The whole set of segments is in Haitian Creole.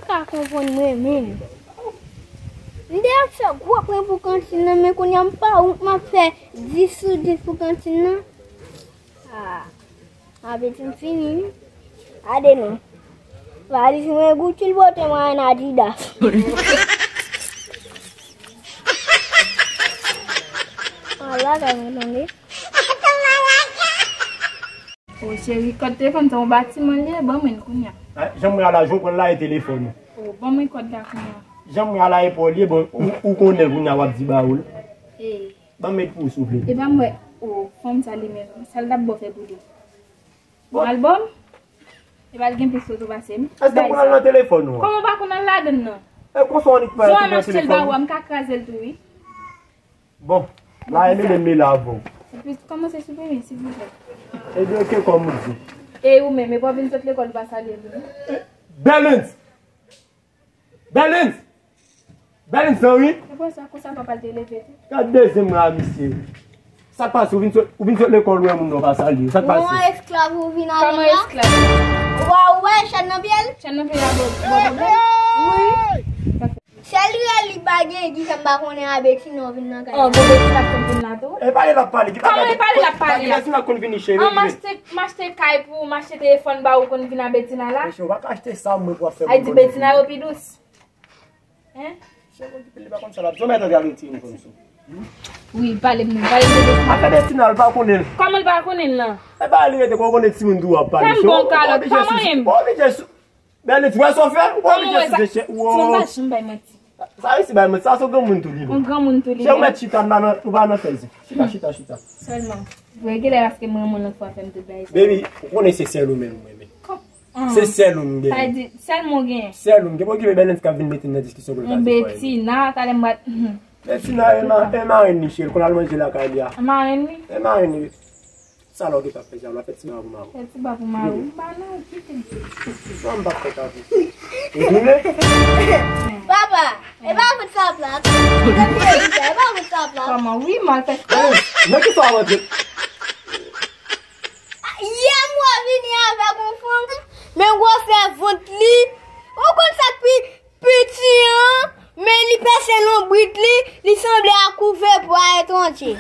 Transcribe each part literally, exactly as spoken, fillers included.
Ka konprann mwen menm. M te ap fè gwo pwen pou kantin nan, men kounye a m pa wont m ap fè dis sou dis pou kantin nan. Ah, apeti m fini, wi. Gade non. Valiz mwen Gucci, l pote mwen Adidas. Ala, ka mwen tande. O cheri, kòd telefòn sa yon batiman li ye, ban mwen l kounye a. Ah, jan mwen a la, jan w pran l la e telefòn ou. O, ban mwen kòd la kounye a. Jan mwen a la e pa w li ye, bon, ou, ou konnen l kounye a w ap di ba ou l. E. Ban m met pou ou, souple. E ban m wè, o, fanm sa li menm, sa l t ap ba w fè pou li. Bon. Yon albòm? E pa l gen plis foto pase m. Èske w konn al nan telefòn ou an? Kòman w pa konn al ladann nan? E konsa w annik pa al nan telefòn ou? Jan w achte l ba ou a, m ka kraze l tou, wi. Bon, la e menm men la avè w. Epi kòmanse siprime, silvouplè. Ebyen, oke, kòm ou di. E ou menm, e pa w vin sot lekòl ou pa salye m, non? Bèlens! Bèlens! Bèlens, zanmi! E konsa, konsa papa l te leve tou. Gad dezyèm la, misye. Sa k pase? Ou vin sot, ou vin sot lekòl, ou wè moun nan w pa salye. Sa k pase? Ou esklav ou vin avè l la? Kòman esklav? Ou pa wè chèn nan pye l? Chèn nan pye l a bò, bò, bò, bò. Wi. Sèl rèl li pa gen, ki fè m pa konnen a Betina w vin nan kay la. Oh, bon, Betina ap konn vin la tou? E pale l ap pale, ki bagay? Kòman e pale l ap pale a? Betina konn vini cheri. An, m achte, m achte kay pou ou, m achte telefòn ba ou, konn vin a Betina la? Mesye, w pa ka achte sa mwen pou ap fè moun konn vini. Ay, di Betina yo pi dous. Hein? Se mwen ki pile pa konn sa l ap di. Ou mèt antre al retire m konn sou. Wi, pale m, pale m de Betina. Afè Betina, l pa konnen l. Kòman l pa konnen l lan? E pa li rete, kon w konnen timoun tou w ap pale. Fè m bon kalòt, pa manyen m. Ou oblije sou. Bèlens, wè sa w fè? Ou oblije sou chè. Timoun pa janm bay manti. Sa resi bay manti, sa se yon granmoun tou li menm. Yon granmoun tou li menm. Chè, ou mèt chita, nou pa nan, nou pa nan fèzè. Chita, chita, chita. Sèlman. Vre, genlè paske mwen, mwen, lòt fwa fè m tout bagay sa. Baby, ou konnen se sèl ou menm mwen renmen. Se sèl ou m genyen. Sa vle di, sèl mwen genyen. Sèl ou m genyen. Pou okipe Bèlens k ap vin mete m nan diskisyon pou l ka di fwa. Betina, talè m bat. Betina, e ma-, e marenn li, cheri, konn al manje lakay li a. Marenn li? E marenn li. Sa la w gentan fè, sa la fè ti ba pou mari. Fè ti ba pou mari. M pa nan kite. Sa m pa fè ta pou. Ou tounen? Papa, e pa fout sa plat. E pa fout sa plat. Kòman? Wi, m al fè. Nan ki sa w ap antre? Yè m wè vini avèk yon fanm, men gwosè vant li. Ou konn sa k pi piti an, men li pèse lonbrit li, li sanble ak kouve pwa etranje.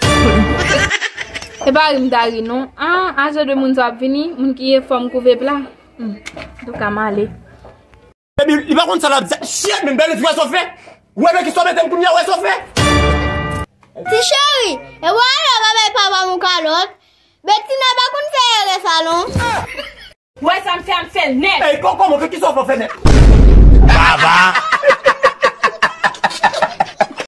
E pa ri m ta ri non. An, a jan de moun sa ap vini, moun ki enfòm kouve pla. Hmm. Antouka, m ale. Epi, li pa konn sa l ap di. Shit, men Bèlens, wè sa w fè? Wè, men ki sa w mete m kounye a, wè sa w fè? Ti cheri, e wè alò pa bay papa m yon kalòt. Betina pa konn fè erè sa non. Wè sa m fè, m fè l nèt. Ey, kòman, kòman, ki sa w fè, fè nèt? Baba!